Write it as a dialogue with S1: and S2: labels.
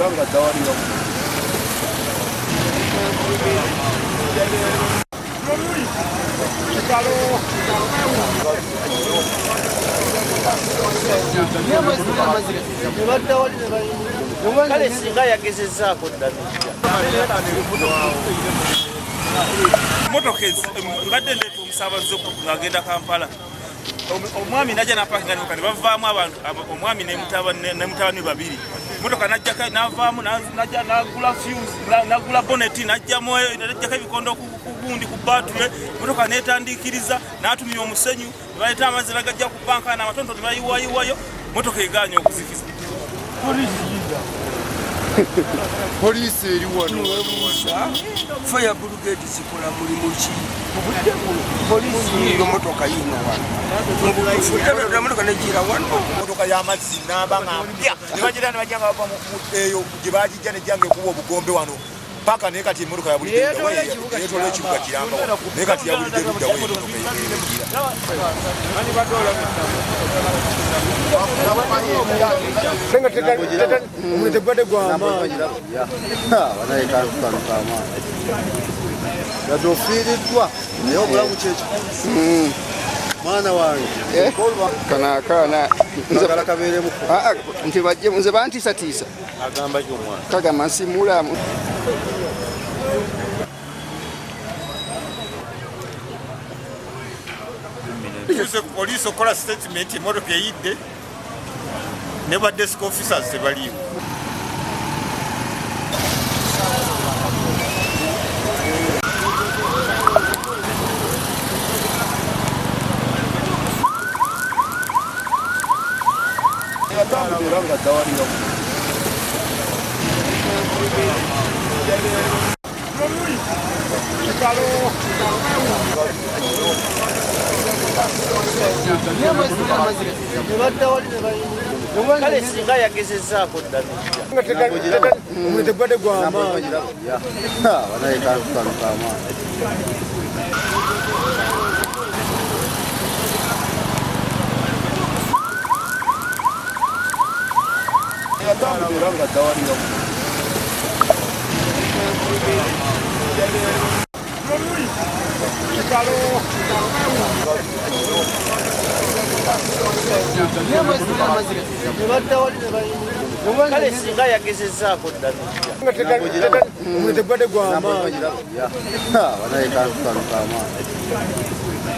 S1: Era nga dawalira.
S2: Kale singa yagezezaako ddala.
S3: Motoka mbadde ndeeta omusaabaze ng'agenda Kampala. Omwami najja napakinga motoka ne bavaamu abantu, omwami ne mutabani babiri. Motoka najja navaamu, najja nagula fuse, nagula boneti, najjamu najjako ebikondo ku gundi ku batule. Motoka netandiikiriza, n'atumya omusenyu, ne baleeta amazzi bagajja ku banka n'amatonto ne bayiwayiwayo, motoka egaanye okuzikiza.
S1: Poliisi eri wano.
S4: Fire brigade zikola mulimu ki? Poliisi yiyo, motoka yino wano. Motoka negira wano.
S5: Motoka y'amazzi namba nga mpya ne bagira ne bajja nga bava eyo gye bagijja nejja nga ekuba obugombe wano paka, naye kati emmotoka yabulidde yeetoola ekibuga kiramba, naye kati yabulidde luddawo emmotoka egira.
S1: Omuliro gwamaanyi. Yadde ofiiriddwa, naye obulamu kyekikulu, mwana wange.
S6: Kano akaana.
S1: Agala kabeeremuko.
S6: Nti bajje nze bantiisatiisa.
S1: Agamba ki omwana?
S6: Kagamba nsimulamu.
S7: Tuze ku poliisi okukola statement. Emotoka eyidde ne ba desk officers tebaliiwo.
S1: Yatambudde era nga dawalira.
S2: Kale singa yagezezaako ddala.
S1: Omuliro gwamaanyi. Yatambudde era nga dawalira.
S2: Kale singa yagezezaako ddala.
S1: Omuliro gwamaanyi.